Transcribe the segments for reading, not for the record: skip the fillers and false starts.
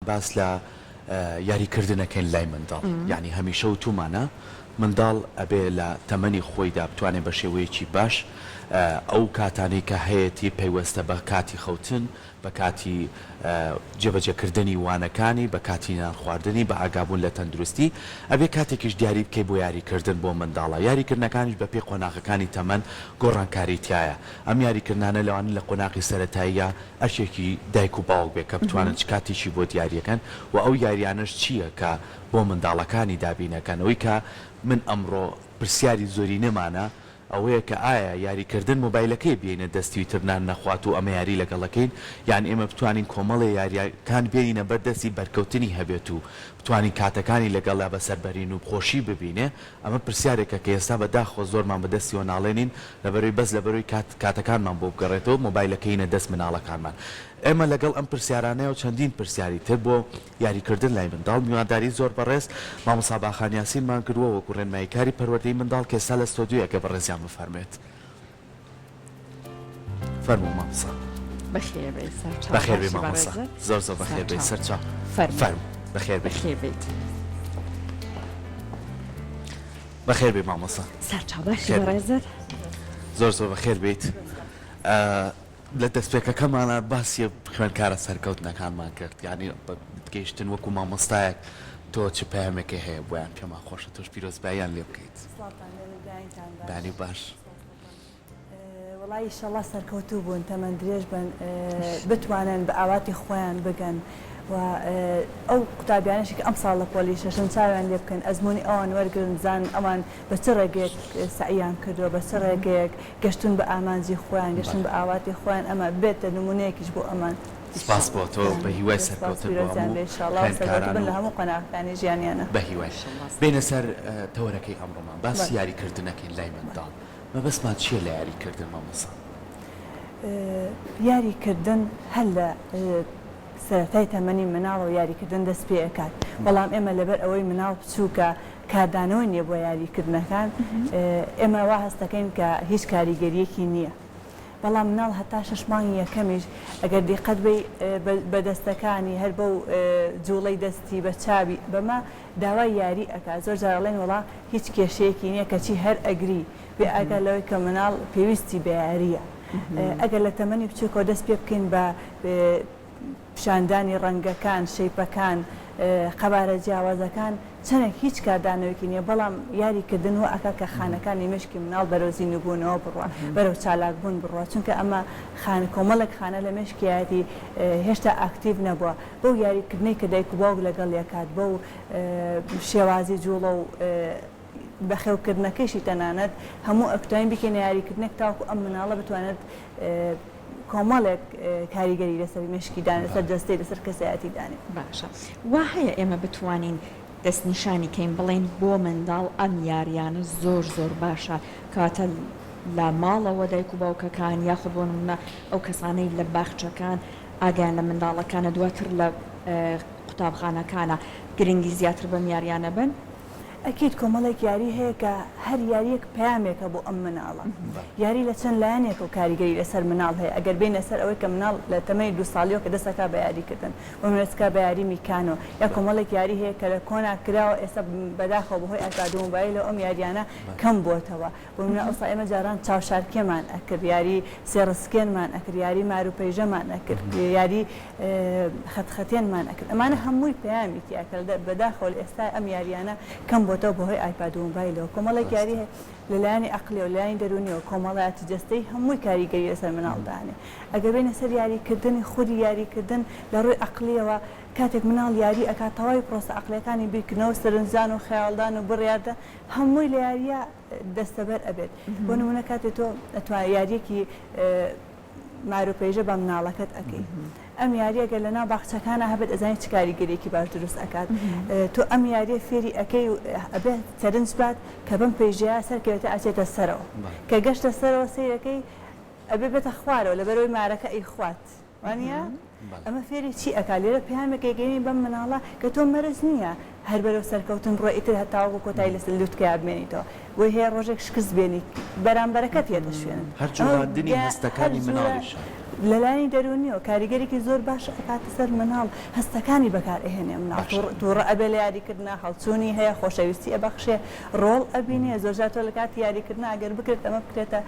باس لە یاریکردنەکەین لای منداڵ یانی هەمیشە وتومانە منداڵ ئەبێ لە تەمەنی خۆیدا بتوانێ بە شێوەیەکی باش ئەو کاتانەی کە هەیەتی پەیوەستە بە کاتی خەوتن بە کاتی جێبەجێکردنی وانەکانی بە کاتی نان خواردنی بە ئاگابوون لە تەندروستی ئەبێ کاتێکیش دیاری بکەی بۆ یاریکردن بۆ منداڵە یاریکردنەکانیش بە پێی قۆناغەکانی تەمەن گۆڕانکاری تیایە ئەم یاریکردنانە لەوانە لە قۆناغی سەرەتاییە ئەرکێکی دایک و باوک بێ کە بتوانن چ کاتێکی بۆ دیاریەکەن و ئەو یاریانەش چییە کە بۆ منداڵەکانی دابینەکەن ئەوەی کە من ئەمڕۆ پرسیاری زۆرینەمانە ئەوەیە کە ئایا یاریکردن مۆبایلەکەی بێینە دەستی و تر نان نەخوات و ئەمە یاری لەگەڵەکەین یان ئێمە بتوانین کۆمەڵێ یاریەکان بێنینە بەر دەستی بەرکەوتنی هەبێت و بتوانین کاتەکانی لەگەڵیا بەسەر بەرین و خۆشی ببینێ ئەمە پرسیارێکە کە ئێستا بە داخەوە زۆرمان بە دەستیەوە ناڵێنین لەبەرەوەی بەس لەبەرەوەی کات کاتەکانمان بۆ بگەڕێتەوە مۆبایلەکەینە دەست مناڵەکانمان ئێمە لەگەڵ ئەم پرسیارانەیە و چەندین پرسیاری تر بۆ یاریکردن لای منداڵ میوانداری زۆر بەڕێز مامۆستا باخان یاسینمان کردووە وەکو ڕێنماییکاری پەروەردەی منداڵ کە ئێستا لە ستۆدیۆیەکە بەڕێزیان بفەرموێت. فەرموو مامۆستا. بەخێربێی سەرچاو. بەخێربێی مامۆستا. زۆر زۆر بەخێربێی سەرچاو. فەرموو. بەخێربێی. بەخێربێیت. بەخێربێی مامۆستا. سەرچاو باشی بەڕێزت. زۆر زۆر بەخێربێیت. لە دەستپێکەکەمانا باسی خوێندکارە سەرکەوتنەکانمان کرد یانی گەیشتن وەکو مامۆستایەک تۆ چ پەیامێکی هەیە بۆیان پێمان خۆشە تۆش پیرۆزباییان لێ بکەیت. سڵاوتان لێ بێ بەیانیتان باش. بەیانی باش. وەڵا ئیشەڵا سەرکەوتوو بوون تەمەن درێژ بن بتوانن بە ئاواتی خۆیان بگەن و ئەو قوتابیانەشی کە ئەمساڵ لە پۆلی شەشن چاویان لێ بکەن ئەزموونی ئەوان وەرگرن بزانن ئەوان بە چ ڕێگەیەک سەعیان کردووە، بە چ ڕێگەیەک گەشتوون بە ئامانجی خۆیان، گەشتوون بە ئاواتی خۆیان، ئەمە ببێتە نموونەیەکیش بۆ ئەمان. سپاس بۆ تۆ، بە هیوای سەرکەوتن بۆ هەموو خوێندکاران و لە هەموو قۆناغەکانی ژیانیانا. بە هیوای. بێینە سەر تەوەرەکەی ئەمڕۆمان، باسی یاریکردن ئەکەین لای منداڵ، مەبەستمان چییە لە یاریکردن مامۆستا؟ یاریکردن هەر لە سەرەتای تەمەنی مناڵەوە یاریکردن دەست پێ ئەکات، بەڵام ئێمە لەبەر ئەوەی مناڵ بچووکە کاردانەوەی نییە بۆ یاریکردنەکان، ئێمە وا هەست دەکەین کە هیچ کاریگەرییەکی نییە، بەڵام مناڵ هەتا شەش مانگی یەکەمیش ئەگەر دیقەت بەی بە دەستەکانی هەر بەو جوڵەی دەستی بە چاوی بەمە داوای یاری ئەکات، زۆر جار ئەڵێن وەڵا هیچ کێشەیەکی نییە کەچی هەر ئەگری، بێ ئاگا لەوەی کە مناڵ پێویستی بە یارییە. ئەگەر لە تەمەنی بچووکەوە دەست پێ بکەین بە پیشاندانی ڕەنگەکان، شەیپەکان، قەبارە جیاوازەکان، چەندێک هیچ کاردانەوەیەکی نییە، بەڵام یاری کردن وا ئەکات کە خانەکانی مێشکی مناڵ بەرەو زیندووبوونەوە بڕوا، بەرەو چالاکبوون بڕوا، چونکە ئەمە خانە کۆمەڵێک خانە لە مێشکیایەتی هێشتا ئاکتیڤ نەبووە، بەو یاریکردنەی کە دایک و باوک لەگەڵی ئەکات، بەو شێوازی جووڵە و بەخێوکردنەکەیشی تەنانەت هەموو ئەتوانین بیکەینە یاریکردنێک تاوەکو ئەم مناڵە بتوانێت کۆمەڵێک کاریگەری لەسەر مێشکی دانێت لەسەر جەستەی لەسەر کەسایەتی دانێت. باشە وا هەیە ئێمە بتوانین دەستنیشانی کەین بڵێین بۆ منداڵ ئەم یاریانە زۆر زۆر باشە کەواتە لە ماڵەوە دایک و باوکەکان یاخود بۆ نمونە ئەو کەسانەی لە باخچەکان ئاگایان لە منداڵەکانە دواتر لە قوتابخانەکانە گرنگی زیاتر بەم یاریانە بەن؟ ئەکید کۆمەڵێک یاری هەیە کە هەر یاریەک پەیامێکە بۆ ئەم مناڵە. یاری لە چەند لایەنێکەوە کاریگەری لەسەر مناڵ هەیە، ئەگەر بێینە سەر ئەوەی کە مناڵ لە تەمەنی دوو ساڵیەوە کە دەست ئەکا بە یاری کردن، بۆ نمونە دەست ئەکا بە یاری میکانۆ، یا کۆمەڵێک یاری هەیە کە لە کۆنا کراوە ئێستا بەداخەوە بەهۆی ئایپاد و مۆبایلەوە ئەم یاریانە کەم بۆتەوە. بۆ نمونە ئەوسا ئێمە جاران چاوشارکێمان ئەکرد، یاری سێڕسکێنمان ئەکرد، یاری ماروپەیژەمان ئەکرد، یاری خەتخەتێنمان ئەکرد، ئەمانە هەمووی پەیامی تیا کرد، بەداخەوە لە ئێستا ئەم یاریانە کەم بۆتەوە بەهۆی ئایپاد و مۆبایلەوە، کۆمەڵێک یاری هەیە لە لایەنی ئەقلیەوە، لایەنی دەروونیەوە، کۆمەڵایەتی، جەستەیی هەمووی کاریگەری لەسەر مناڵ دانێ. ئەگەر بێینە سەر یاریکردنی خودی یاریکردن لە ڕووی ئەقلیەوە کاتێک مناڵ یاری ئەکات تەواوی پرۆسە ئەقلیەکانی بیرکردنەوە و سەرنجدان و خەیاڵدان و بڕیاردان هەمووی لە یاریە دەستەبەر ئەبێت بۆ نمونە کاتێ تۆ ئەتوان یاریەکی ماروپەیژە بە مناڵەکەت ئەکەی ئەم یاریە گەر لەناو باخچەکانە هەبێت ئەزانی چ کاریگەریەکی باش دروست ئەکات تۆ ئەم یاریە فێری ئەکەی و ئەبێت سەرنج بات کە بەم پەیژەیە سەرکەوێتە ئەچێتە سەرەوە کە گەشتە سەرەوە سەیرەکەی ئەبێ بێتە خوارەوە لەبەرەوەی مارەکە ئەیخوات وانیە؟ ئەمە فێری چی ئەکا؟ لێرە پەیامێک ئەیگەیەنین بەم مناڵە کە تۆ مەرج نییە هەر بەرەو سەرکەوتن بڕۆی ئیتر هەتاوەکو کۆتایی لەسەر لوتکەیا بمێنیتەوە بۆی هەیە ڕۆژێک شکست بێنی بەرامبەرەکەت یەتە شوێنت هەر ئەمە جوڵاندنی هەر هەستەکانی جورە مناڵیشە. لەلایەنی دەروونیەوە کاریگەرێکی زۆر باش ئەکاتە سەر مناڵ هەستەکانی بەکار ئەهێنێ مناڵ توڕە ئەبێ لە یاریکردنا هەڵچوونی هەیە خۆشەویستی ئەبەخشێ ڕۆڵ ئەبینێ زۆرجار تۆ لە کاتی یاریکردنا ئەگەر بکرێت ئەمە بکرێتە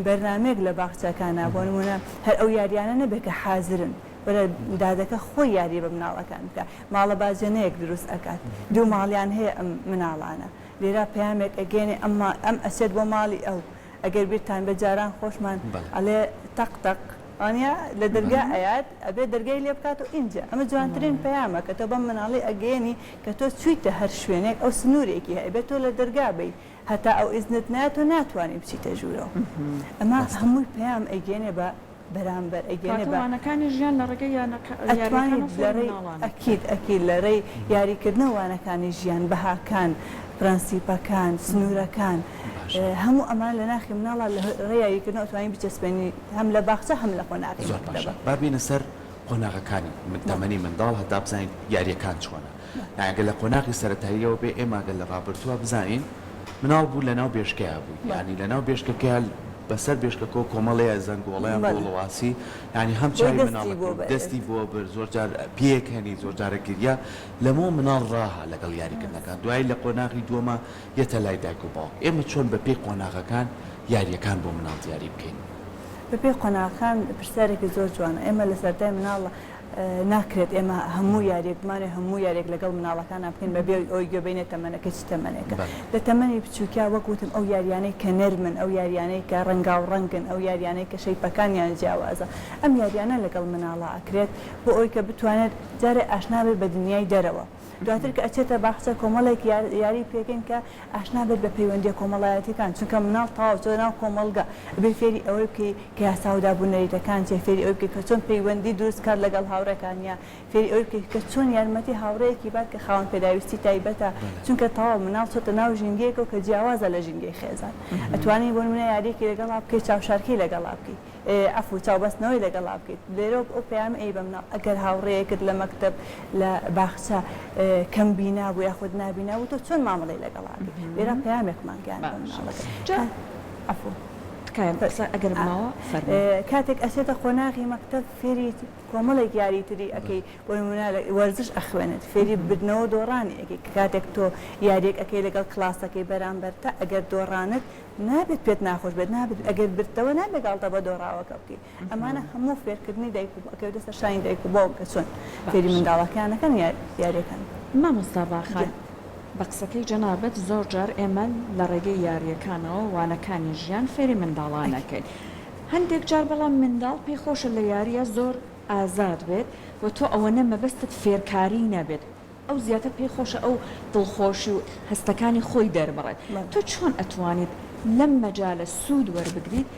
بەرنامەیەک لە باخچەکانا بۆ نموونە هەر ئەو یاریانە نەبێت کە حازرن وەرە دادەکە خۆی یاری بە مناڵەکان بکا ماڵە باجەنەیەک دروست ئەکات دوو ماڵیان هەیە ئەم مناڵانە لێرا پەیامێک ئەگەیەنێ ئەم ئەم ئەچێت بۆ ماڵی ئەو ئەگەر بیرتان بێت جاران خۆشمان ئەڵێ تەق تەق وانیە لە دەرگا ئەیات ئەبێ دەرگای لێ بکات و ئینجا ئەمە جوانترین پەیامە کە تۆ بەم مناڵی ئەگەیەنی کە تۆ چویتە هەر شوێنێک ئەو سنوورێکی هەیە ئەبێ تۆ لە دەرگا بی هەتا ئەو ئیزنت نایە تۆ ناتوانی بچیتە ژوورەوە ئەمە هەمووی پەیام ئەگەیەنێ بە بەرامبەر ئەگەیەنێ کەواتە بە وانەکانی ژیان لە ڕێگەی یانەکە ئەتوانیت یاریەکانەوە لە فێری ڕێی مناڵان ئەکید بکرێت. ئەکید لە ڕێی یاریکردنەوە وانەکانی ژیان بەهاکان پرەنسیپەکان سنوورەکان باشە. هەموو ئەمانە لە ناخی مناڵا لە ڕێی یاریکردنەوە ئەتوانی بچەسپێنی هەم لە باخچە هەم لە قۆناغی زۆر باشە مەکتەبە. با بێینە سەر قۆناغەکانی تەمەنی منداڵ هەتا بزانین یاریەکان چۆنە یانی گەر لە قۆناغی سەرەتاییەوە بێ ئێمە گەر لە ڕابردووە بزانین مناڵ بوو لەناو بێشکەیا بوو یانی لەناو بێشکەکەیا بەسەر بێشکەکەوە کۆمەڵێ زەنگۆڵەیان گۆڵەواسی یانی هەم چاوی مناڵەکەی دەستی بۆ برد زۆر جار پێکەنی زۆر جارە گریا لەمەوە مناڵ ڕاها لەگەڵ یاریکردنەکان دوایی لە قۆناغی دووەما یەتە لای دایک و باوک ئێمە چۆن بەپێی قۆناغەکان یاریەکان بۆ مناڵ دیاری بکەین؟ بەپێی قۆناغەکان پرسیارێکی زۆر جوانە ئێمە لە سەرەتای مناڵ ناکرێت ئێمە هەموو یاریەک بمانەوێت هەموو یاریەک لەگەڵ مناڵەکانا بکەین بەبێ ئەوەی گوێ بەینە تەمەنەکەی چ تەمەنێکە لە تەمەنی بچوکیا وەک وتم ئەو یاریانەی کە نەرمن ئەو یاریانەی کە ڕەنگاو ڕەنگن ئەو یاریانەی کە shape ەکانیان جیاوازە ئەم یاریانە لەگەڵ مناڵا ئەکرێت بۆ ئەوەی کە بتوانێت جارێ ئاشنا بێت بە دنیای دەرەوە دواتر کە ئەچێتە باخچە کۆمەڵێک یاری پێکەین کە ئاشنا بێت بە پەیوەندیە کۆمەڵایەتیەکان چونکە مناڵ تەواو چۆتە ناو کۆمەڵگە ئەبێ فێری ئەوەی بکەی کە یاسا و داب و نەریتەکان چیە فێری ئەوەی بکەی کە چۆن پەیوەندی دروست کات لەگەڵ هاوڕێکانیا فێری ئەوەی بکەی کە چۆن یارمەتی هاوڕێیەکی بات کە خاوەن پێداویستی تایبەتە چونکە تەواو مناڵ چۆتە ناو ژینگەیەکەوە کە جیاوازە لە ژینگەی خێزان ئەتوانی بۆ نمونە یاریەکی لەگەڵا بکەی چاوشارکێی لەگەڵا بکەی عەفو چاوبەستنەوەی لەگەڵا بکەیت لێرەوە ئەو پەیامە ئەی بە مناڵ ئەگەر هاوڕێیەکت لە مەکتەب لە باخچە کەم بینا بوو یاخود نابینا بوو تۆ چۆن مامەڵەی لەگەڵا ئەکەیت لێرە پەیامێکمان گەیاند بە مناڵەکە جا عەفو تکایە قسە ئەگەر ماوە فەرموو. کاتێک ئەچێتە قۆناغی مەکتەب فێری کۆمەڵێک یاری تری ئەکەی بۆ نموونە وەرزش ئەخوێنێت فێری بردنەوە دۆڕانی ئەکەی کە کاتێک تۆ یاریەک ئەکەی لەگەڵ کڵاسەکەی بەرامبەرتا ئەگەر دۆڕانت نابێت پێت ناخۆش بێت نابێت ئەگەر بردتەوە نابێت گاڵتە بە دۆڕاوەکە بکەیت ئەمانە هەموو فێرکردنی دایک و ئەکەوێتە سەر شانی دایک و باوک کە چۆن فێری منداڵەکەیان ئەکەن یاریەکان. مامۆستا باخان بە قسەکەی جەنابت زۆر جار ئێمە لە ڕێگەی یاریەکانەوە وانەکانی ژیان فێری منداڵان ئەکەین هەندێک جار بەڵام منداڵ پێی خۆشە لە یاریە زۆر ئازاد بێت و تۆ ئەوەنە مەبەستت فێرکاری نەبێت ئەو زیاتر پێی خۆشە ئەو دڵخۆشی و هەستەکانی خۆی دەربڕێت. تۆ چۆن ئەتوانیت لەم مەجالە سوود وەربگریت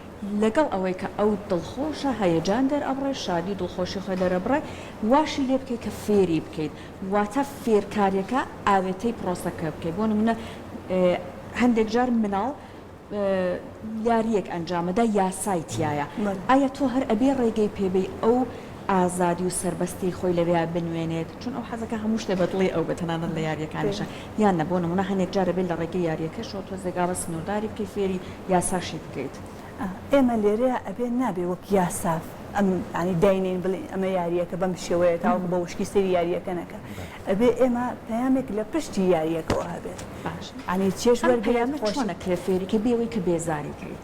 لەگەڵ ئەوەی کە ئەو دڵخۆشە، هەیەجان دەرئەبڕێت، شادی و دڵخۆشی خۆی دەرئەبڕێت، واشی لێ بکەیت کە فێری بکەیت، واتە فێرکاریەکە ئاوێتەی پرۆسەکە بکەیت. بۆ نموونە هەندێک جار مناڵ یارییەک ئەنجامەدا یاسای تیایە ئایا تۆ هەر ئەبێ ڕێگەی پێ بەی ئەو ئازادی و سەربەستی خۆی لەوێیا بنوێنێت چون ئەو حەزەکا هەموو شتێ بە دڵی ئەو بێت تەنانەت لە یارییەکانیشا یان نە بۆ نموونە هەنێک جار ئەبێ لە ڕێگەی یارییەکەشەوە تۆزێک ئاوا سنوورداری بکەی فێری یاساشی بکەیت. ئێمە لێرەیا ئەبێ نابێ وەک یاسا ئەم یانی داینێین بڵێین ئەمە یارییەکە بەم شێوەیە تاوەکو بە وشکی سەیری یارییەکە نەکا ئەبێ ئێمە پەیامێک لە پشتی یارییەکەوە هەبێت باشە یانی چێژ ئەم وەرگرێت پەیامە خۆشی چۆن ئەکرێ فێری کەی بێ ئەوەی کە بێزاری کەیت؟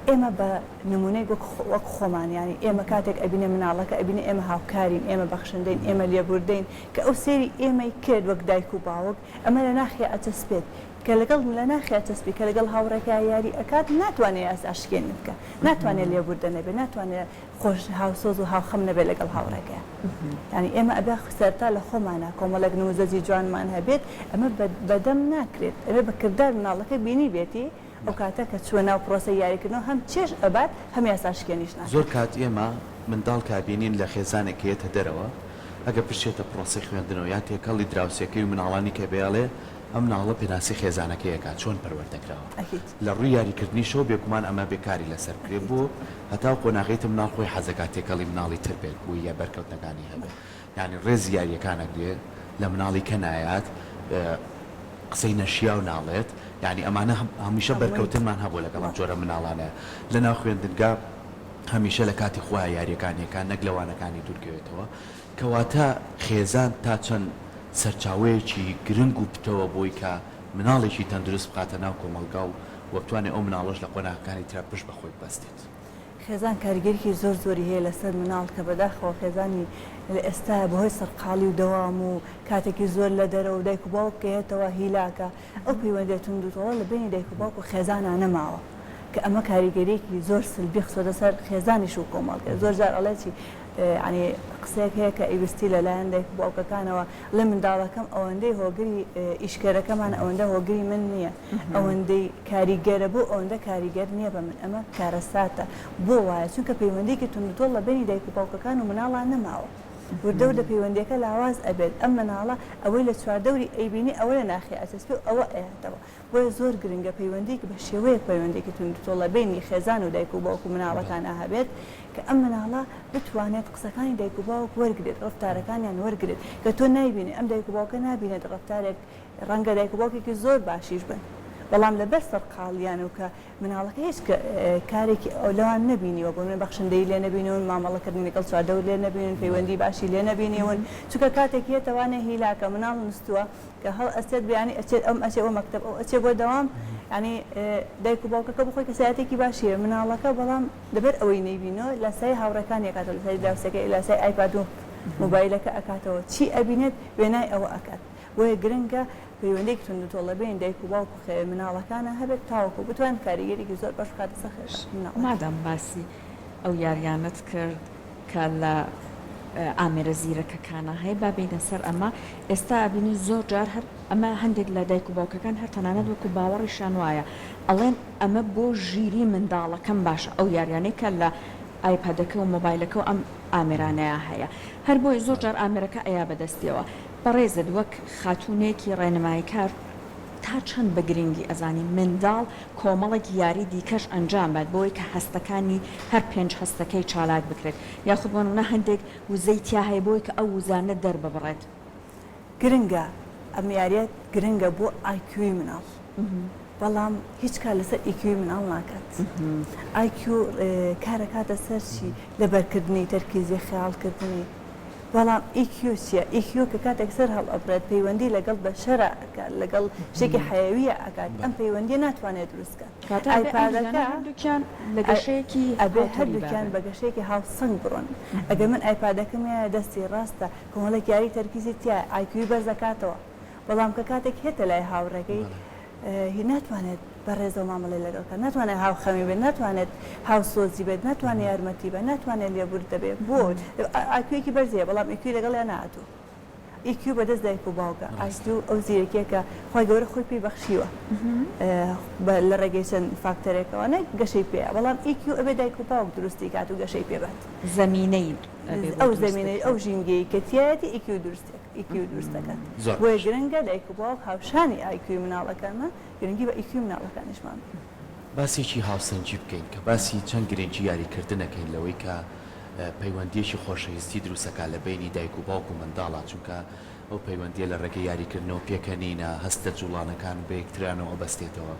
ئێمە بە نمونەیەک وەک وەک خۆمان یانی ئێمە کاتێک ئەبینێ مناڵەکە ئەبینێ ئێمە هاوکارین ئێمە بەخشندەین ئێمە لێبوردەین کە ئەو سەیری ئێمەی کرد وەک دایک و باوک ئەمە لە ناخیا ئەچەسپێت کە لەگەڵ لە ناخیا چەسپی کە لەگەڵ هاوڕێکەیا یاری ئەکات ناتوانێ یاسا شکێنی بکا ناتوانێ لێبوردە نەبێ ناتوانێ خۆش هاوسۆز و هاوخەم نەبێ لەگەڵ هاوڕێکەیا یانی ئێمە ئەبێ سەرتا لە خۆمانا کۆمەڵێک نموزەجی جوانمان هەبێت ئەمە بە دەم ناکرێت ئەبێ بە کردار مناڵەکە بینیبێتی ئەو کاتە کە چووە ناو پرۆسەی یاریکردنەوە هەم چێژ ئەبات هەم یاسا شکێنیش ناکات. زۆر کات ئێمە منداڵ کە ئەبینین لە خێزانێک کە یەتە دەرەوە ئەگەر بچێتە پرۆسەی خوێندنەوە یان تێکەڵی دراوسێکەی و مناڵانی کە بێ ئەڵێ ئەم مناڵە پێناسی خێزانەکەی ئەکات چۆن پەروەردە کراوە لە ڕووی یاریکردنیشەوە بێگومان ئەمە بێ کاری لەسەر بکرێت بۆ هەتا ئەو قۆناغەی تر مناڵ خۆی حەزەکات تێکەڵی مناڵی تر بێت بۆ یە بەرکەوتنەکانی هەبێت یانی ڕێزی یاریەکان ئەگرێ لە مناڵی کە نایات قسەی نەشیاو ناڵێت یانی ئەمانە هەمیشە بەرکەوتنمان هەبووە لەگەڵ ئەم جۆرە مناڵانە لەناو خوێندنگا. هەمیشە لە کاتی خۆیا یاریەکانی ئەکا نەک لە وانەکانی دوورکەوێتەوە کەواتە خێزان تا چەند سەرچاوەیەکی گرنگ و پتەوە بۆی کە مناڵێکی تەندروست بخاتە ناو کۆمەڵگا و وە بتوانێ ئەو مناڵەش لە قۆناغەکانی ترا پشت بە خۆی ببەستێت. خێزان کاریگەریی زۆر زۆری هەیە لەسەر مناڵ کە بەداخەوە خێزانی لە ئێستایا بەهۆی سەرقاڵی و دەوام و کاتێکی زۆر لە دەرەوە و دایک و باوک کە یەتەوە هیلاکە ئەو پەیوەندیە توندوتۆڵە لە بەینی دایک و باوک و خێزانا نەماوە کە ئەمە کاریگەریەکی زۆر سلبی خستۆتە سەر خێزانیش و کۆمەڵگە زۆر جار ئەڵێ چی یانی قسەیەک هەیە کە ئەیبستی لە لایەن دایک و باوکەکانەوە ئەڵێ منداڵەکەم ئەوەندەی هۆگری ئیشکەرەکەمان ئەوەندە هۆگری من نییە ئەوەندەی کاریگەرە بۆ ئەوەندە کاریگەر نییە بە من ئەمە کارەساتە بۆ وایە چونکە پەیوەندیەکی توندوتۆڵ لە بەینی دایک و باوکەکان و مناڵا نەماوە وردە وردە پەیوەندیەکە لاواز ئەبێت ئەم مناڵە ئەوەی لە چواردەوری ئەیبینی ئەوە لە ناخی ئەچەسپێ و ئەوە ئەیاتەوە بۆیە زۆر گرنگە پەیوەندیەکی بە شێوەیەک پەیوەندیەکی توندوتۆڵ لە بەینی خێزان و دایک و باوک و مناڵەکانا هەبێت کە ئەم مناڵە بتوانێت قسەکانی دایک و باوک وەرگرێت ڕەفتارەکانیان وەرگرێت کە تۆ نایبینی ئەم دایک و باوکە نابینێت ڕەفتارێک ڕەنگە دایک و باوکێکی زۆر باشیش بن بەڵام لەبەر سەرقاڵیان و کە مناڵەکە هیچ کارێکی لەوان نەبینیوە بۆ نمونە بەخشندەیی لێ نەبینیون مامەڵەکردنی لەگەڵ چواردەور لێ نەبینیون پەیوەندی باشی لێ نەبینیون چونکە کاتێک یەتەوانێ هیلاکە مناڵ نوستووە کە هەڵئەستێت بەیانی ئەچێت ئەم ئەچێ بۆ مەکتەب ئەو ئەچێ بۆ دەوام یانی دایک و باوکەکە بۆ خۆی کەسایەتێکی باشی هەیە مناڵەکە بەڵام لەبەر ئەوەی نەیبینەوە لاسایی هاوڕێکانی ئەکاتەوە لاسایی دراوسێکەی لاسایی ئایپاد و مۆبایلەکە ئەکاتەوە چی ئەبینێت وێنای ئەوە ئەکات بۆیە گرنگە پەیوەندیەکی توندوتۆڵ لە بەین دایک و باوک و مناڵەکانا هەبێت تاوەکو بتوانن کاریگەریەکی زۆر باش بخاتە سەر مناڵەکان. مادام باسی ئەو یاریانەت کرد کە لە ئامێرە زیرەکەکانا هەیە با بێینە سەر ئەمە ئێستا ئەبینین زۆر جار هەر ئەمە هەندێک لە دایک و باوکەکان هەر تەنانەت وەکو باوەڕیشیان وایە ئەڵێن ئەمە بۆ ژیری منداڵەکەم باشە ئەو یاریانەی کە لە ئایپادەکە و مۆبایلەکە و ئەم ئامێرانەیا هەیە هەر بۆیە زۆر جار ئامێرەکە ئەیا بەدەستیەوە بەڕێزت وەک خاتوونێکی ڕێنماییکار تا چەند بە گرنگی ئەزانی منداڵ کۆمەڵێک یاری دیکەش ئەنجام بات بۆی کە هەستەکانی هەر پێنج هەستەکەی چالاک بکرێت یاخود بۆ نمونە هەندێک وزەی تیا هەیە بۆی کە ئەو وزانە دەرببڕێت؟ گرنگە ئەم یاریە گرنگە بۆ ئایکیوی مناڵ بەڵام هیچ کار لەسەر ئیکیوی مناڵ ناکات ئایکیو کارەکاتە سەر چی لەبەرکردنی تەرکیزی خەیاڵکردنی بەڵام ئیکیو چیە؟ ئیکیو کە کاتێک سەر هەڵئەبڕێت پەیوەندی لەگەڵ بەشەرا ئەکات لەگەڵ شتێکی حەیەویە ئەکات ئەم پەیوەندیە ناتوانێت دروست کات کاتە ئەبێ ئەم دووجانە ئایپادەکە هەردووکیان لە گەشەیەکی ئەبێ هاوتەریبا هەردووکیان بن. بە گەشەیەکی هاوسەنگ بڕۆن ئەگەر من ئایپادەکەم یایە دەستی ڕاستە کۆمەڵێک یاری تەرکیزی تیایە ئایکیوی بەرز ئەکاتەوە بەڵام کە کاتێک هێتە لای هاوڕێکەی هی ناتوانێت بە ڕێزەوە مامەڵەی لەگەڵ بکات، ناتوانێت هاوخەمی بێت، ناتوانێت هاوسۆزی بێت، ناتوانێت یارمەتی بات، ناتوانێت لێبوردە بێت، بۆ؟ ئایکیویەکی بەرزی هەیە بەڵام ئیکیوی لەگەڵیا نەهاتووە. ئیکیو بەدەست دایک و باوکە، ئایکیو ئەو زیرەکیە کە خوای گەورە خۆی پێی بەخشیوە لە ڕێگەی چەند فاکتەرێکەوە نەک گەشەی پێیە، بەڵام ئیکیو ئەبێ دایک و باوک دروستی کات و گەشەی پێ بات. زەمینەی ئەبێ بۆ ئەو دروست زەمینەی ئەو بکرێت. ژینگەی کە تیایەتی ئیکیو دروستی ئیکیو دروست دەکات زۆر بۆیە باش. گرنگە دایک و باوک هاوشانی ئایکیوی مناڵەکانمان گرنگی بە ئیکیوی مناڵەکانیشمان بدەین. باسێکی هاوسەنگی بکەین کە باسی چەند گرنگی یاریکردن ئەکەین لەوەی کە پەیوەندیەکی خۆشەویستی دروست ئەکات لە بەینی دایک و باوک و منداڵا چونکە ئەو پەیوەندیە لە ڕێگەی یاریکردنەوە پێکەنینە هەستە جوڵانەکان بە یەکترانەوە ئەبەستێتەوە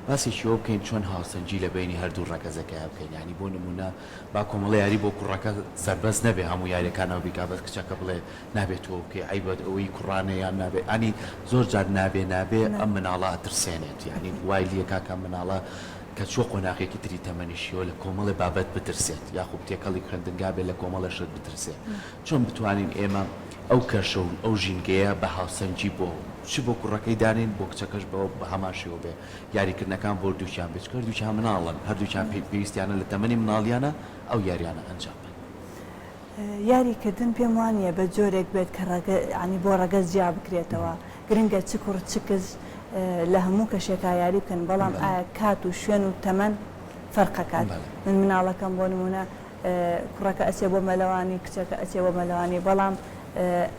باسێکی ئەوە بکەین چۆن هاوسەنگی لە بەینی هەردوو ڕەگەزەکەیا بکەین یانی بۆ نمونە با کۆمەڵە یاری بۆ کوڕەکە سەربەست نەبێ هەموو یاریەکان ئەو بیکا بەس کچەکە بڵێ نابێ تۆ بکەی عەیبە ئەوەی کوڕانە یان نابێ انی زۆر جار نابێ نابێ ئەم مناڵە ئەترسێنێت یانی وای لێکا کە مناڵە کە چوە قۆناغێکی تری تەمەنیشیەوە لە کۆمەڵێ بابەت بترسێت یاخو تێکەڵی خوێندنگا بێ لە کۆمەڵێ شت بترسێ چۆن بتوانین ئێمە ئەو کەشە و ئەو ژینگەیە بە هاوسەنگی بۆ چ بۆ کوڕەکەی دانێین بۆ کچەکەش بە هەمان شێوە بێ یاریکردنەکان بۆ هەردووکیان بێ چونکە هەردووکیان مناڵن هەردووکیان پێویستیانە لە تەمەنی مناڵیانە ئەو یاریانە ئەنجام بەن. یاری کردن پێم وانیە بە جۆرێک بێت کە ڕەگە یانی بۆ ڕەگەز جیا بکرێتەوە گرنگە چ کوڕ چ کچ لە هەموو کەشێکا یاری بکەن بەڵام ئایا کات و شوێن و تەمەن فەرقەکات من مناڵەکەم بۆ نمونە کوڕەکە ئەچێ بۆ مەلەوانی کچەکە ئەچێ بۆ مەلەوانی بەڵام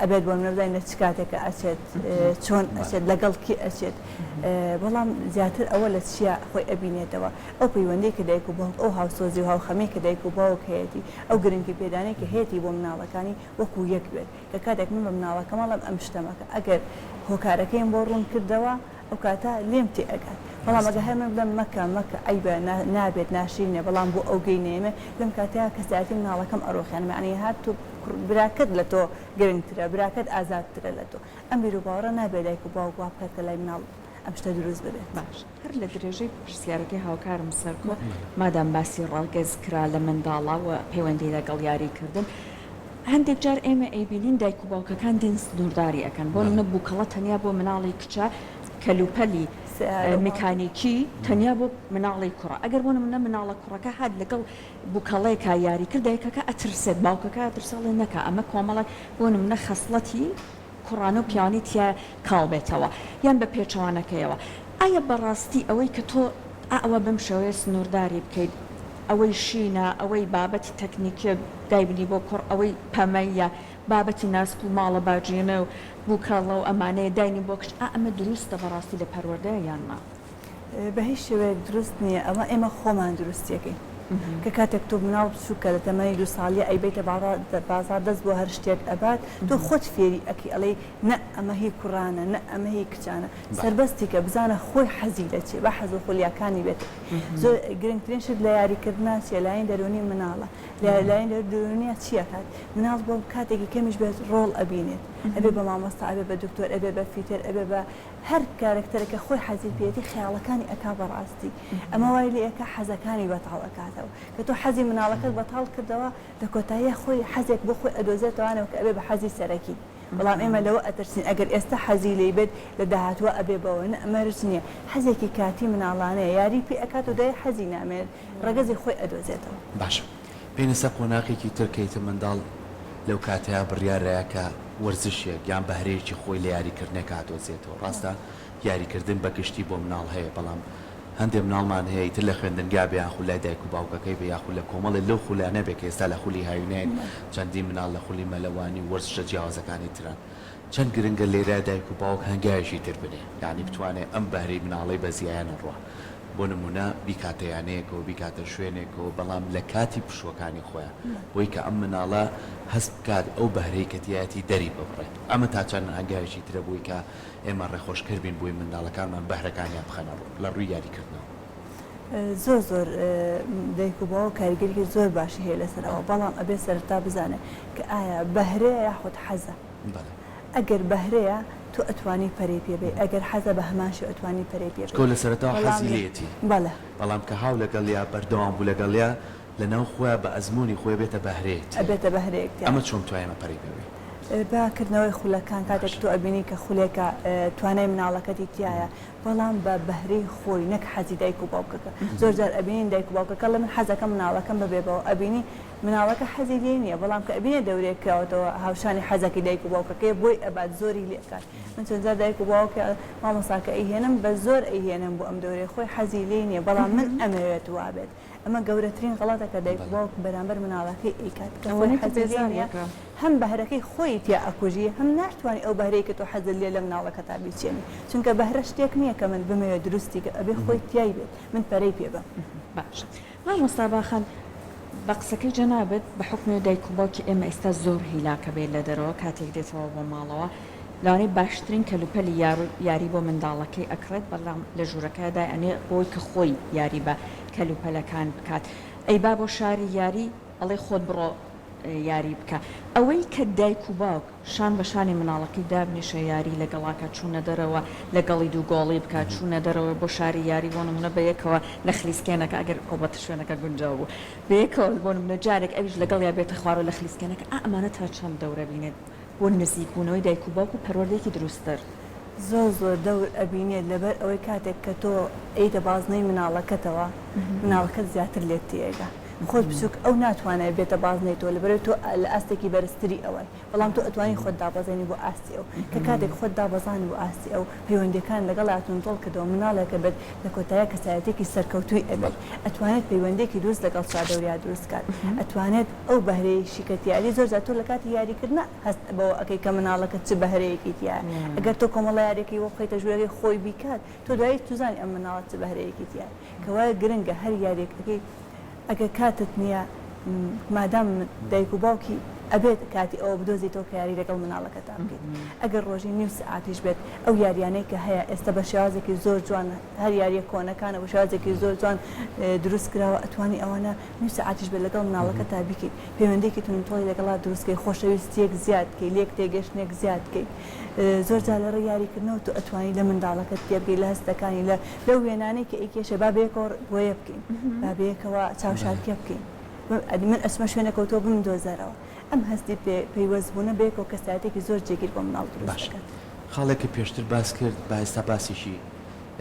ئەبێت بۆ نمونە بزانین لە چ کاتێکە ئەچێت چۆن ئەچێت لەگەڵ کی ئەچێت بەڵام زیاتر ئەوە لە چیا خۆی ئەبینێتەوە ئەو پەیوەندی کە دایک و باوک ئەو هاوسۆزی و هاوخەمی کە دایک و باوک هەیەتی ئەو گرنگی پێدانەی کە هەیەتی بۆ مناڵەکانی وەکو یەک بێت کە کاتێک من بە مناڵەکەم ئەڵێم ئەم شتە مەکە ئەگەر هۆکارەکەیم بۆ ڕوون کردەوە ئەو کاتە لێم تێ ئەگات. بەڵام ئەگەر هەر من بڵێم مەکە مەکە عەیبە نابێت ناشرینە بەڵام بۆ ئەو گەی نەیەمێ لەم کاتەیا کەسایەتی مناڵەکەم ئەڕوخێنم یەعنی هات تۆ براکەت لە تۆ گرنگترە براکەت ئازادترە لە تۆ ئەم بیروباوەڕە نابێ دایک و باوک وا بکات کە لای مناڵ ئەم شتە دروست ببێت. باش هەر لە درێژەی پرسیارەکەی هاوکارم سەرکۆ مادام باسی ڕەگەز کرا لە منداڵا و پەیوەندی لەگەڵ یاری کردن هەندێک جار ئێمە ئەیبینین دایک و باوکەکان دێن سنوورداری ئەکەن بۆ نمونە بوکەڵە تەنیا بۆ مناڵی کچە کەلوپەلی میکانیکی تەنیا بۆ مناڵی کوڕە ئەگەر بۆ نمونە مناڵە کوڕەکە هات لەگەڵ بوکەڵێکا یاری کرد دایکەکە ئەترسێت باوکەکە ئەترسێ ئەڵێ نەکا ئەمە کۆمەڵێک بۆ نمونە خەسڵەتی کوڕانە و پیاوانی تیا کاڵ بێتەوە یان بە پێچەوانەکەیەوە ئایا بەڕاستی ئەوەی کە تۆ ئەوە بەم شێوەیە سنوورداری بکەیت ئەوەی شینە ئەوەی بابەتی تەکنیکیە دایبنی بۆ کوڕ ئەوەی پەمەییە بابەتی ناسک و ماڵە باجینە و بوکەڵە و ئەمانەیە داینی بۆ کچ ئا ئەمە دروستە بەڕاستی لە پەروەردەیا یان نا؟ بە هیچ شێوەیەک دروست نییە ئەوە ئێمە خۆمان دروستیەکەین کە کاتێک تۆ مناڵ بچووکە لە تەمەنی دوو ساڵیە ئەیبەیتە بازاڕ دەست بۆ هەر شتێک ئەبات تۆ خۆت فێری ئەکەی ئەڵێی نە ئەمە هی کوڕانە نە ئەمە هی کچانە سەربەستی کە بزانە خۆی حەزی لە چیە با حەز و خولیاکانی بێت زۆر گرنگترین شت لە یاریکردنا چیە لایەن دەروونی مناڵە لە لایەن دەروونیە چی ئەکات مناڵ بۆ کاتێکی کەمیش بێت ڕۆڵ ئەبینێت ئەبێ بە مامۆستا ئەبێ بە دکتۆر ئەبێ بە فیتەر ئەبێ بە هەر کارەکتەرێک کە خۆی حەزی پێیەتی خەیاڵەکانی ئەکا بە ڕاستی ئەمە وای لێ ئەکا حەزەکانی بەتاڵ ئەکاتەوە کە تۆ حەزی مناڵەکەت بەتاڵ کردەوە لە کۆتاییا خۆی حەزێک بۆ خۆی ئەدۆزێتەوانەوە کە ئەبێ بە حەزی سەرەکی بەڵام ئێمە لەوە ئەترسین ئەگەر ئێستا حەزی لێی بێت لە داهاتووا ئەبێ بەوە نە مەرج نییە حەزێکی کاتی مناڵانەیە یاری پێ ئەکات و دوای حەزی نامێنێت ڕەگەزی خۆی ئەدۆزێتەوە. باشە بێینە سەر قۆناغێکی تر کە ئیتر منداڵ لەو کاتەیا بڕیارەیە کە وەرزشێک یان بەهرەیەکی خۆی لە یاریکردنێکا ئەدۆزێتەوە ڕاستە یاریکردن بە گشتی بۆ مناڵ هەیە بەڵام هەندێ مناڵمان هەیە ئیتر لە خوێندنگا بێ یاخود لای دایک و باوکەکەی بێ یاخود لە کۆمەڵێ لەو خولانە بێ کە ئێستا لە خولی هاوینەین چەندین مناڵ لە خولی مەلەوانی و وەرزشە جیاوازەکانی تران چەند گرنگە لێرە دایک و باوک هەنگاوێکی تر بنێ یانی بتوانێ ئەم بەهرەی مناڵەی بە زیایە نەڕوا بۆ نموونە بیکاتە یانەیەکەوە بیکاتە شوێنێکەوە بەڵام لە کاتی پشووەکانی خۆیا بۆی کە ئەم مناڵە هەست بکات ئەو بەهرەی کە تیایەتی دەری ببڕێت ئەمە تا چەند هەنگاوێکی ترە بۆی کە ئێمە ڕێخۆشکەر بین بۆی منداڵەکانمان بەهرەکانیان بخەنە ڕوو لە ڕووی یاریکردنەوە. زۆر زۆر دایک و باوک کاریگەریی زۆر باشی هەیە لەسەر ئەوە بەڵام ئەبێ سەرەتا بزانێ کە ئایا بەهرەیە یاخود حەزە. ئەگەر بەهرەیە تۆ ئەتوانی پەرەی پێ بەی ئەگەر حەزە بە هەمان شێوە ئەتوانی پەرەی پێ بەی. چونکە لە سەرەتاوە حەزی لێیەتی. بەڵێ. بەڵام کە هاو لەگەڵیا بەردەوام بوو لەگەڵیا لەناو خۆیا بە ئەزموونی خۆی ئەبێتە بەهرەیەک تیایە. ئەبێتە بەهرەیەک تیایە. ئەمە چۆن بتوانین ئێمە پەرەی پێ بەین؟ بە کردنەوەی خولەکان کاتێک تۆ ئەبینی کە خولێکە توانای مناڵەکەتی تیایە بەڵام بە بەهرەی خۆی نەک حەزی دایک و باوکەکە زۆر جار ئەبینین دایک و باوکەکە ئەڵێ من حەزەکەم مناڵەکەم ببێ بەوە ئەبینی مناڵەکە حەزی لێی نیە بەڵام کە ئەبینێ دەورەیەک کراوەتەوە هاوشانی حەزەکەی دایک و باوکەکەیە بۆی ئەبات زۆری لێ ئەکات من چەند جار دایک و باوکە مامۆستا کە ئەیهێنم بە زۆر ئەیهێنم بۆ ئەم دەورەیە خۆی حەزی لێی نیە بەڵام من ئەمەوێت وابێت ئەمە گەورەترین غەڵەتە کە دایک و باوک بەرامبەر مناڵەکەی ئەیکات کە خۆی حەزی لێی نیە هەم بەهرەکەی خۆی تیا ئەکوژی هەم ناشتوانی ئەو بەهرەی کە تۆ حەزت لێ لە مناڵەکەتا بیچێنی چونکە بەهرە شتێک نیە کە من بمەوێت دروستی کەم ئەبێ خۆی تیای بێت من پەرەی پێ بەم. باشە مامۆستا باخان بە قسەکەی جەنابت بە حوکمی دایک و باوکی ئێمە ئێستا زۆر هیلاکە بێت لە دەرەوە کاتێک دێتەوە بۆ ماڵەوە لەوانەیە باشترین کەلوپەلی یاری بۆ منداڵەکەی ئەکڕێت بەڵام لە ژوورەکەیا دایئەنێ بۆی کە خۆی یاری بە کەلوپەلەکان بکات ئەیبا بۆ شاری یاری ئەڵێ خۆت بڕۆ یاری بکە ئەوەی کە دایک و باوک شان بە شانی مناڵەکەی دابنیشێ یاری لەگەڵا کات چوونە دەرەوە لەگەڵی دوو گۆڵی بکات چوونە دەرەوە بۆ شاری یاری بۆ نمونە بەیەکەوە لە خلیسکێنەکە ئەگەر ئەڵبەتە شوێنەکە گونجاو بوو بەیەکەوە بۆ نمونە جارێک ئەویش لەگەڵیا بێتە خوارەوە لە خلیسکێنەکە ئا ئەمانە تا چەند دەور ئەبینێت بۆ نزیک بوونەوەی دایک و باوک و پەروەردەیەکی دروستتر. زۆر زۆر دەور ئەبینێت لەبەر ئەوەی کاتێک کە تۆ ئەیتە بازنەی مناڵەکەتەوە مناڵەکەت زیاتر لێت تێئەگا خۆت بچوک ئەو ناتوانێت بێتە بازنەی تۆ لەبەرئەوەی تۆ لە ئاستێکی بەرزتری ئەوای بەڵام تۆ ئەتوانی خۆت دابەزێنی بۆ ئاستی ئەو کە کاتێک خۆت دابەزانی بۆ ئاستی ئەو پەیوەندیەکان لەگەڵیا توندتۆڵ کردەوە مناڵێک ئەبێت لە کۆتاییا کەسایەتیەکی سەرکەوتووی ئەبێت ئەتوانێت پەیوەندیەکی دروست لەگەڵ چواردەوریا دروست کات ئەتوانێت ئەو بەهرەیەشی کە تیایەتی زۆر جار تۆ لە کاتی یاریکردنا هەست بەوە ئەکەی کە مناڵەکەت چ بەهرەیەکی تیایە ئەگەر تۆ کۆمەڵە یاریەکەی بۆ بخەیتە ژوورەکەی خۆی بیکات تۆ دوایی توزانی ئەم مناڵە چ بەهرەیەکی تیایە کەوایە گرنگە هەر یاریەک ئەکەی ئەگەر کاتت نییە مادام دایک و باوکی. ئەبێت کاتی ئەوە بدۆزیتەوە کە یاری لەگەڵ مناڵەکەتا بکەیت ئەگەر ڕۆژی نیو سەعاتیش بێت ئەو یاریانەی کە هەیە ئێستا بە شێوازێکی زۆر جوان هەر یاریە کۆنەکانە بە شێوازێکی زۆر جوان دروست کراوە ئەتوانی ئەوانە نیو سەعاتیش بێت لەگەڵ مناڵەکەتا بیکەیت پەیوەندیەکی توندوتۆڵی لەگەڵا دروست کەی خۆشەویستیەک زیاد کەی لێک تێگەشتنێک زیاد کەی زۆر جار لە ڕێی یاریکردنەوە تۆ ئەتوانی لە منداڵەکەت تێبگەی لە هەستەکانی لە لەو وێنانەی کە ئەیکێشێ با بەیەکەوە بۆیە بکەین با بەیەکەوە چاوشارکێ بکەین من ئەچمە شوێنێکەوە تۆ بمدۆزەرەوە ئەم هەستی پەیوەست بوونە بەیەکەوە کەسایەتێکی زۆر جێگیر بۆ مناڵ دروست باشە دەکات. خاڵێک کە پێشتر باس کرد با ئێستا باسێکی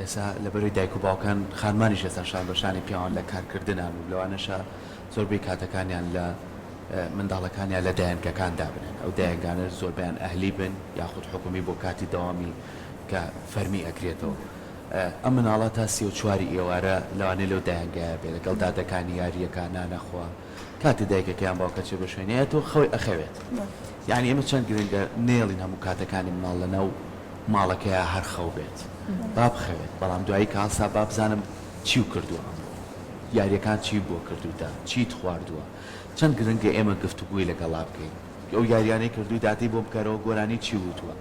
ئێستا لەبەرەی دایک و باوکان خانمانیش ئێستا شان بە شانی پیاوان لە کارکردنان و لەوانەشە زۆربەی کاتەکانیان لە منداڵەکانیان لە دایەنگەکان دابنێن ئەو دایەنگانە زۆربەیان ئەهلی بن یاخود حکومی بۆ کاتی دەوامی کە فەرمی ئەکرێتەوە ئەم مناڵە تا سێ و چواری ئێوارە لەوانەیە لەو دایەنگایە بێ لەگەڵ دادەکانی یاریەکا نانەخوا کاتێ دایکەکە یان باوکە چێ بە شوێنی ئەیەتەوە خەوی ئەخەوێت یانی ئێمە چەند گرنگە نەیەڵین هەموو کاتەکانی مناڵ لەناو ماڵەکەیا هەر خەو بێت با بخەوێت بەڵام دوایی کە هەڵسا با بزانم چیو کردووە ئەمڕۆ یاریەکان چی بۆ کردووتە چیت خواردووە چەند گرنگە ئێمە گفتوگۆی لەگەڵا بکەین ئەو یاریانەی کردووی داتەی بۆم بکەرەوە گۆرانی چی وتووە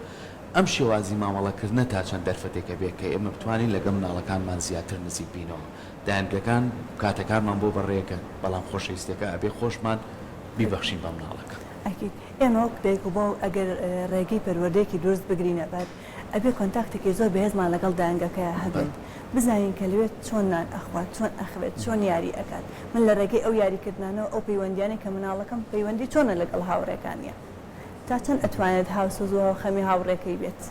ئەم شێوازی مامەڵەکردنە تا چەند دەرفەتێک ئەبێ کە ئێمە بتوانین لەگەڵ مناڵەکانمان زیاتر نزیک بینەوە دایەنگەکان کاتەکانمان بۆ بەڕێکەن بەڵام خۆشەویستیەکە ئەبێ خۆشمان بیبەخشین بە مناڵەکە. ئەکید ئێمە وەک دایک و باوک ئەگەر ڕێگەی پەروەردەیەکی دروست بگرینە بەر ئەبێ کۆنتاکتێکی زۆر بەهێزمان لەگەڵ دایەنگەکەیا هەبێت بزانین کە لەوێ چۆن نان ئەخوات چۆن ئەخەوێت چۆن یاری ئەکات من لە ڕێگەی ئەو یاریکردنانەوە ئەو پەیوەندیانەی کە مناڵەکەم پەیوەندی چۆنە لەگەڵ هاوڕێکانیا تا چەند ئەتوانێت هاوسۆز و هاوخەمی هاوڕێکەی بێت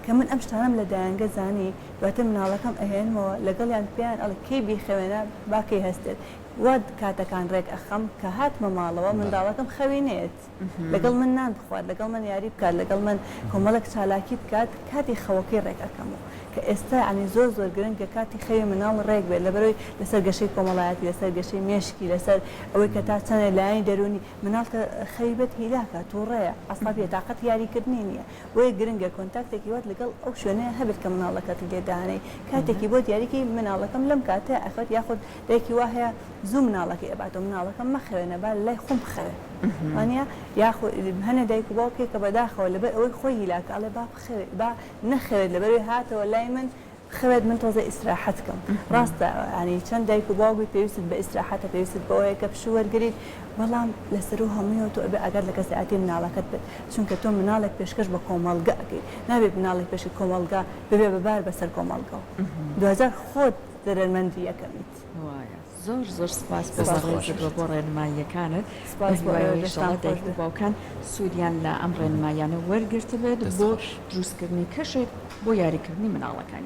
کە من ئەم شتانەم لە دایەنگە زانی دواتر مناڵەکەم ئەهێنمەوە لەگەڵیان پێیان ئەڵێ کەی بیخەوێنە با کەی هەستێت وا کاتەکان ڕێک ئەخەم کە هاتمە ماڵەوە منداڵەکەم خەوی نەیەت لەگەڵ من نان بخوات لەگەڵ من یاری بکات لەگەڵ من کۆمەڵێک چالاکی بکات کاتی خەوەکەی ڕێک ئەکەمەوە کە ئێستا یانی زۆر زۆر گرنگە کاتی خەوی مناڵ ڕێک بێت لەبەرئەوەی لەسەر گەشەی کۆمەڵایەتی لەسەر گەشەی مێشکی لەسەر ئەوەی کە تا چەندێک لایەنی دەروونی مناڵ کە خەوی بێت هیلاکە، توڕەیە، عەسەبیە، تاقەتی یاریکردنی نییە، بۆیە گرنگە کۆنتاکتێکی وات لەگەڵ ئەو شوێنەیا هەبێت کە مناڵەکەتی لێ دانێی، کاتێکی بۆ دیاریکەی مناڵەکەم لەم کاتەیا ئەخەوێت یاخود دایکی وا هەیە زوو مناڵەکەی ئەباتەوە مناڵەکەم مەخەوێنە با لەلای خۆم بخەوێ وانیە؟ یاخود هەنێ دایک و باوک هەیە کە بەداخەوە لەبەر ئەوەی خۆی هیلاکە ئەڵێ با بخەوێ با نەخەوێت لەبەرئەوەی هاتەوە لای من بخەوێت من تۆزێ ئیسراحەت کەم ڕاستە یانی چەند دایک و باوک بی پێویستت بە ئیسراحەتە پێویستت بەوەیە کە پشوو وەرگریت بەڵام لەسەرو هەموویەوە تۆ ئەبێ ئاگات لە کەسایەتی مناڵەکەت بێت چونکە تۆ مناڵێک پێشکەش بە کۆمەڵگە ئەکەیت نابێت مناڵێک پێشکەش کۆمەڵگە ببێ بە بار بەسەر کۆمەڵگەوە دواجار خۆت زەرەرمەندی یەکەمیت. وایە زۆر زۆر سپاس بۆ دەستت خۆش بەڕێزت وە بێت. بۆ ڕێنماییەکانت سپاس بۆ بەهیوای ئێوە ئەوەی دەستان ئیشەڵا خۆش دایک و بێت. باوکان سوودیان لە ئەم ڕێنماییانە وەرگرتبێت دەست بۆ خۆش. دروستکردنی کەشێک بۆ یاریکردنی مناڵەکانیان.